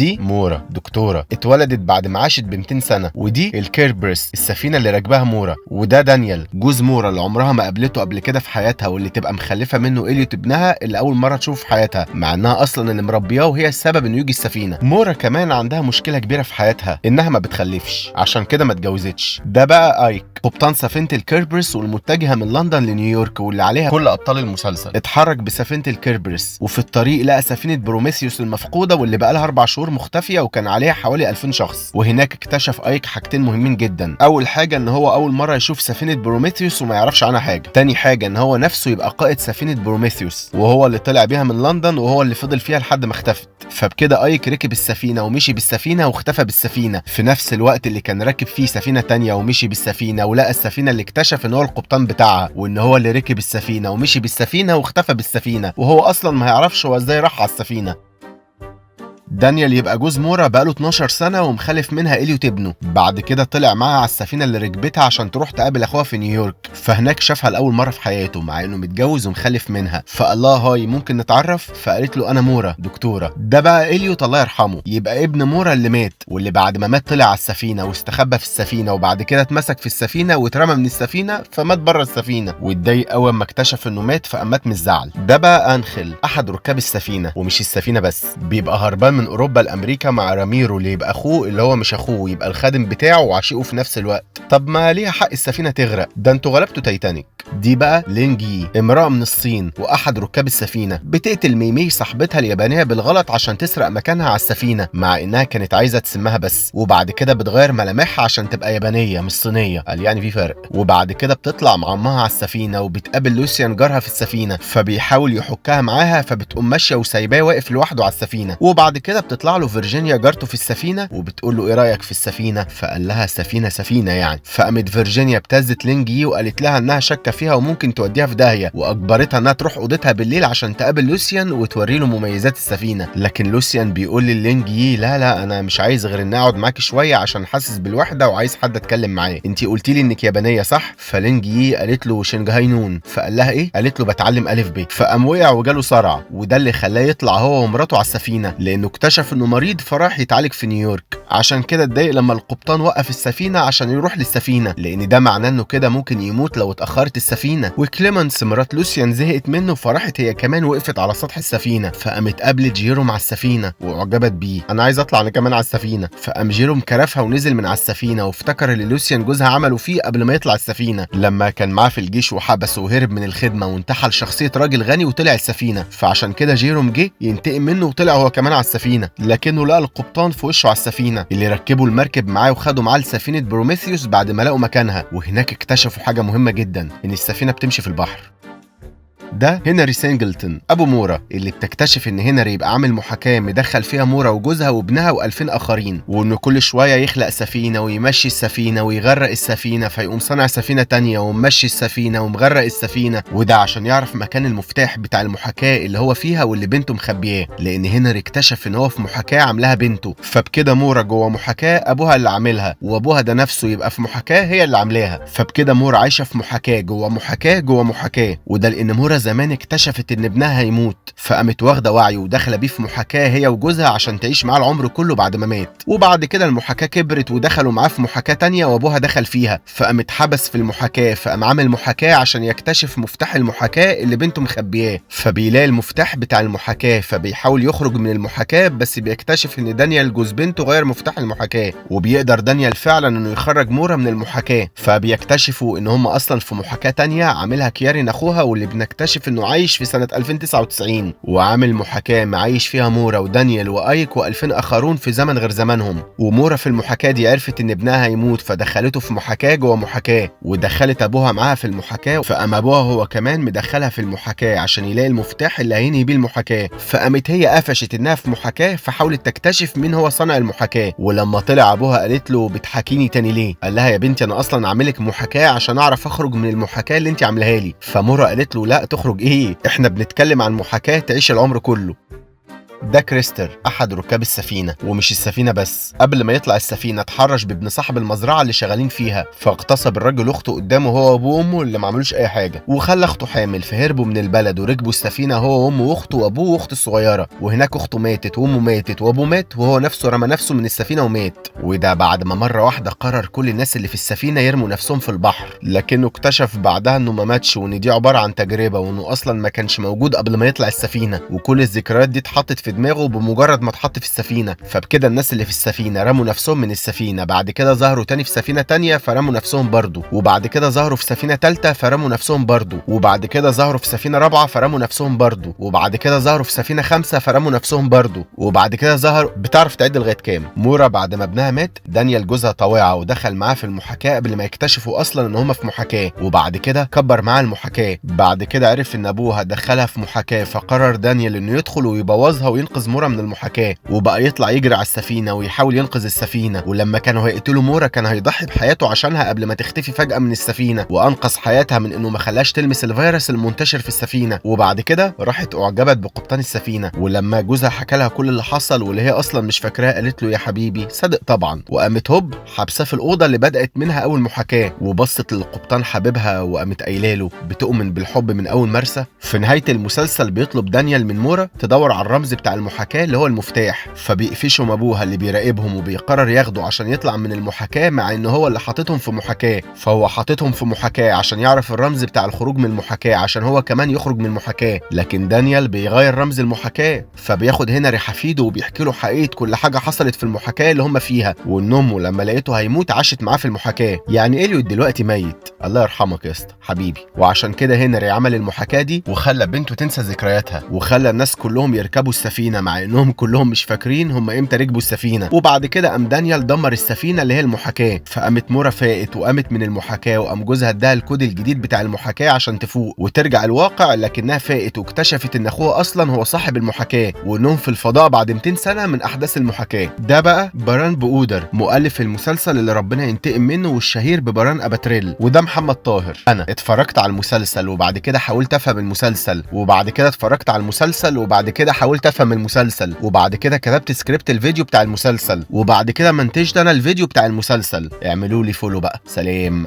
دي مورا دكتورة اتولدت بعد ما عاشت ب 200 سنة، ودي الكيربرس السفينة اللي راكباها مورا، وده دانيال جوز مورا اللي عمرها ما قابلته قبل كده في حياتها، واللي تبقى مخلفه منه إليوت ابنها اللي اول مرة تشوفه في حياتها، مع انها اصلا اللي مربياه وهي السبب انه يجي السفينة. مورا كمان عندها مشكلة كبيرة في حياتها انها ما بتخلفش، عشان كده ما اتجوزتش. ده بقى ايك قبطان سفينة الكيربرس والمتجهه من لندن لنيويورك واللي عليها كل ابطال المسلسل. اتحرك بسفينه الكيربرس وفي الطريق لقى سفينة بروميثيوس المفقودة واللي بقى لها 4 شهور مختفيه وكان عليها حوالي 2000 شخص. وهناك اكتشف ايك حاجتين مهمين جدا. اول حاجة ان هو اول مرة يشوف سفينة بروميثيوس وما يعرفش عنها حاجة. تاني حاجة ان هو نفسه يبقى قائد سفينة بروميثيوس، وهو اللي طلع بيها من لندن وهو اللي فضل فيها لحد ما اختفت. فبكده ايك ركب السفينة ومشي بالسفينة واختفى بالسفينة في نفس الوقت اللي كان راكب فيه سفينة تانية ومشي بالسفينة، ولقى السفينة اللي اكتشف ان هو القبطان بتاعها وان هو اللي ركب السفينة ومشي بالسفينة واختفى بالسفينة، وهو اصلا ما يعرفش هو ازاي راح على السفينة. دانيال يبقى جوز مورا بقاله 12 سنة ومخلف منها إليوت ابنه. بعد كده طلع معاها على السفينة اللي ركبتها عشان تروح تقابل اخوها في نيويورك، فهناك شافها لاول مرة في حياته مع انه متجوز ومخلف منها، فقال لها hi ممكن نتعرف؟ فقالت له انا مورا دكتورة. ده بقى إليوت الله يرحمه، يبقى ابن مورا اللي مات، واللي بعد ما مات طلع على السفينة واستخبى في السفينة، وبعد كده اتمسك في السفينة واترمى من السفينة فمات بره السفينة، واتضايق اول ما اكتشف انه مات فقام مات من الزعل. ده بقى انخل احد ركاب السفينة، ومش السفينة بس، بيبقى هربان من اوروبا لامريكا مع راميرو اللي يبقى اخوه اللي هو مش اخوه، يبقى الخادم بتاعه وعشيقه في نفس الوقت. طب ما ليها حق السفينة تغرق، ده انتوا غلبتوا تايتانيك. دي بقى لينجي امراة من الصين واحد ركاب السفينة، بتقتل ميمي صاحبتها اليابانية بالغلط عشان تسرق مكانها على السفينة مع انها كانت عايزه تسمها بس، وبعد كده بتغير ملامحها عشان تبقى يابانية مش صينية، قال يعني في فرق. وبعد كده بتطلع مع امها على السفينة وبتقابل لوسيان جارها في السفينة، فبيحاول يحكها معاها فبتقوم ماشية وسايباه واقف لوحده على السفينة. وبعد كده بتطلع له فيرجينيا جارته في السفينة وبتقول له ايه رايك في السفينة؟ فقال لها سفينة سفينة يعني. فقامت فيرجينيا ابتزت لينجي وقالت لها انها شاكه فيها وممكن توديها في داهية، واجبرتها انها تروح اوضتها بالليل عشان تقابل لوسيان وتوري له مميزات السفينة. لكن لوسيان بيقول للينجي لا لا انا مش عايز غير ان اقعد معاكي شوية عشان حاسس بالوحدة وعايز حد اتكلم معاه، انت قلتي لي انك يابانية صح؟ فلينجي قالت له شنغهاي نون، فقال لها ايه؟ قالت له بتعلم الف ب. فقام وقع وجاله صرع، وده اللي خلاه يطلع هو ومراته على السفينة لانه اكتشف انه مريض فراح يتعالج في نيويورك. عشان كده اتضايق لما القبطان وقف السفينة عشان يروح للسفينه، لان ده معناه انه كده ممكن يموت لو اتاخرت السفينة. وكليمنس مرات لوسيان زهقت منه فراحت هي كمان وقفت على سطح السفينة، فقامت قابلت جيروم على السفينة واعجبت بيه، انا عايز اطلع انا كمان على السفينة. فقام جيروم كرفها ونزل من على السفينة وافتكر اللي لوسيان جوزها عمله فيه قبل ما يطلع السفينة لما كان معاه في الجيش وحبسه وهرب من الخدمة وانتحل شخصية راجل غني وطلع السفينة. فعشان كده جيروم جه ينتقم منه وطلع هو كمان على السفينة، لكنه لقى القبطان في وشه على السفينة اللي ركبوا المركب معاه وخدوا معاه لسفينه بروميثيوس بعد ما لقوا مكانها. وهناك اكتشفوا حاجة مهمة جدا، ان السفينة بتمشي في البحر. ده هنري سينجلتون ابو مورا، اللي بتكتشف ان هنري يبقى عامل محاكاة مدخل فيها مورا وجوزها وابنها و2000 اخرين، وانه كل شوية يخلق سفينة ويمشي السفينة ويغرق السفينة، فيقوم صانع سفينة تانية وممشي السفينة ومغرق السفينة، وده عشان يعرف مكان المفتاح بتاع المحاكاة اللي هو فيها واللي بنته مخبياه، لان هنري اكتشف ان هو في محاكاة عاملاها بنته. فبكده مورا جوه محاكاة ابوها اللي عاملها، وابوها ده نفسه يبقى في محاكاة هي اللي عاملاها. فبكده مورا عايشه في محاكاة جوه محاكاة جوه محاكاة، وده لان مورا زمان اكتشفت ان ابنها هيموت، فقامت واخده وعي وداخله بيه في محاكاة هي وجوزها عشان تعيش معاه العمر كله بعد ما مات. وبعد كده المحاكاة كبرت ودخلوا معاه في محاكاة تانية وابوها دخل فيها، فقامت حبس في المحاكاة، فقام عامل محاكاة عشان يكتشف مفتاح المحاكاة اللي بنته مخبياه، فبيلاقي المفتاح بتاع المحاكاة، فبيحاول يخرج من المحاكاة، بس بيكتشف ان دانيال جوز بنته غير مفتاح المحاكاة، وبيقدر دانيال فعلا انه يخرج مورا من المحاكاة. فبيكتشفوا ان هم اصلا في محاكاة تانية عاملها كيارين اخوها، واللي بنكتشف انه عايش في سنة 2099 وعامل محاكاة معايش فيها مورا ودانيال وايك و2000 اخرون في زمن غير زمانهم. ومورا في المحاكاة دي عرفت ان ابنها هيموت، فدخلته في محاكاة جوه محاكاة، ودخلت ابوها معاها في المحاكاة، فقام ابوها هو كمان مدخلها في المحاكاة عشان يلاقي المفتاح اللي هينهي بيه المحاكاة. فقامت هي قفشت انها في محاكاة، فحاولت تكتشف مين هو صانع المحاكاة. ولما طلع ابوها قالت له بتحاكيني تاني ليه؟ قال لها يا بنتي انا اصلا عاملك محاكاة عشان اعرف اخرج من المحاكاة اللي انت عاملاها لي. فمورا قالت له لا تخرج ايه، احنا بنتكلم عن محاكاة تعيش العمر كله. ده كريستر احد ركاب السفينة، ومش السفينة بس، قبل ما يطلع السفينة اتحرش بابن صاحب المزرعة اللي شغالين فيها، فاغتصب الراجل اخته قدامه هو وابوه وامه اللي ما عملوش اي حاجة، وخلى اخته حامل، فهربوا من البلد وركبوا السفينة هو وامه واخته وابوه واخته الصغيرة، وهناك اخته ماتت وامه ماتت وابوه مات، وهو نفسه رمى نفسه من السفينة ومات. وده بعد ما مرة واحدة قرر كل الناس اللي في السفينة يرموا نفسهم في البحر، لكنه اكتشف بعدها انه ما ماتش، وان دي عبارة عن تجربه، وانه اصلا ما كانش موجود قبل ما يطلع السفينة، وكل الذكريات دي اتحطت في دماغه بمجرد ما اتحط في السفينة. فبكده الناس اللي في السفينة رموا نفسهم من السفينة، بعد كده ظهروا تاني في سفينة تانية فرموا نفسهم برضو، وبعد كده ظهروا في سفينة تالتة فرموا نفسهم برضو، وبعد كده ظهروا في سفينة رابعه فرموا نفسهم برضو، وبعد كده ظهروا في سفينة خامسة فرموا نفسهم برضو، وبعد كده ظهر. بتعرف تعد لغاية كام؟ مورا بعد ما ابنها مات دانيال جوزها طاوعه ودخل معاه في المحاكاة قبل ما يكتشفوا اصلا ان هما في محاكاة، وبعد كده كبر معاه المحاكاة، بعد كده عرف ان ابوها دخلها في محاكاة، فقرر دانيال انه يدخل ويبوظها وينقذ مورا من المحاكاة، وبقى يطلع يجري على السفينة ويحاول ينقذ السفينة، ولما كانوا هيقتلوا مورا كان هيضحي بحياته عشانها قبل ما تختفي فجاة من السفينة، وانقذ حياتها من انه ما خلاش تلمس الفيروس المنتشر في السفينة. وبعد كده راحت اعجبت بقبطان السفينة، ولما جوزها حكى لها كل اللي حصل واللي هي اصلا مش فاكراه قالت له يا حبيبي صدق طبعا، وقامت هوب حبساه في الاوضة اللي بدات منها اول محاكاة، وبصت للقبطان حبيبها وقامت قايله له بتؤمن بالحب من اول مرسى. في نهاية المسلسل بيطلب دانيال من مورا تدور على الرمز بتاع المحاكاة اللي هو المفتاح، فبيقفشهم ابوها اللي بيراقبهم وبيقرر ياخده عشان يطلع من المحاكاة، مع ان هو اللي حاططهم في محاكاة، فهو حاططهم في محاكاة عشان يعرف الرمز بتاع الخروج من المحاكاة عشان هو كمان يخرج من المحاكاة، لكن دانيال بيغير رمز المحاكاة، فبياخد هنري حفيده وبيحكي له حقيقة كل حاجة حصلت في المحاكاة اللي هم فيها، وان امه لما لقيته هيموت عاشت معاه في المحاكاة، يعني اليوت دلوقتي ميت، الله يرحمك يا اسطى حبيبي. وعشان كده هنري عمل المحاكاة دي وخلى بنته تنسى ذكرياتها، وخلى الناس كلهم يركبوا السفينة مع انهم كلهم مش فاكرين هم امتى ركبوا السفينة. وبعد كده قام دانيال دمر السفينة اللي هي المحاكاة، فقامت مورا فاقت وقامت من المحاكاة، وقام جوزها اداها الكود الجديد بتاع المحاكاة عشان تفوق وترجع الواقع، لكنها فاقت واكتشفت ان اخوها اصلا هو صاحب المحاكاة، وانهم في الفضاء بعد 200 سنة من احداث المحاكاة. ده بقى بران بؤودر مؤلف المسلسل اللي ربنا ينتقم منه والشهير ببران اباتريل، وده محمد طاهر. انا اتفرجت على المسلسل وبعد كده حاولت افهم المسلسل، وبعد كده اتفرجت على المسلسل وبعد كده حاولت افهم المسلسل، وبعد كده كتبت سكريبت الفيديو بتاع المسلسل، وبعد كده منتجت انا الفيديو بتاع المسلسل. اعملوا لي follow بقى، سلام.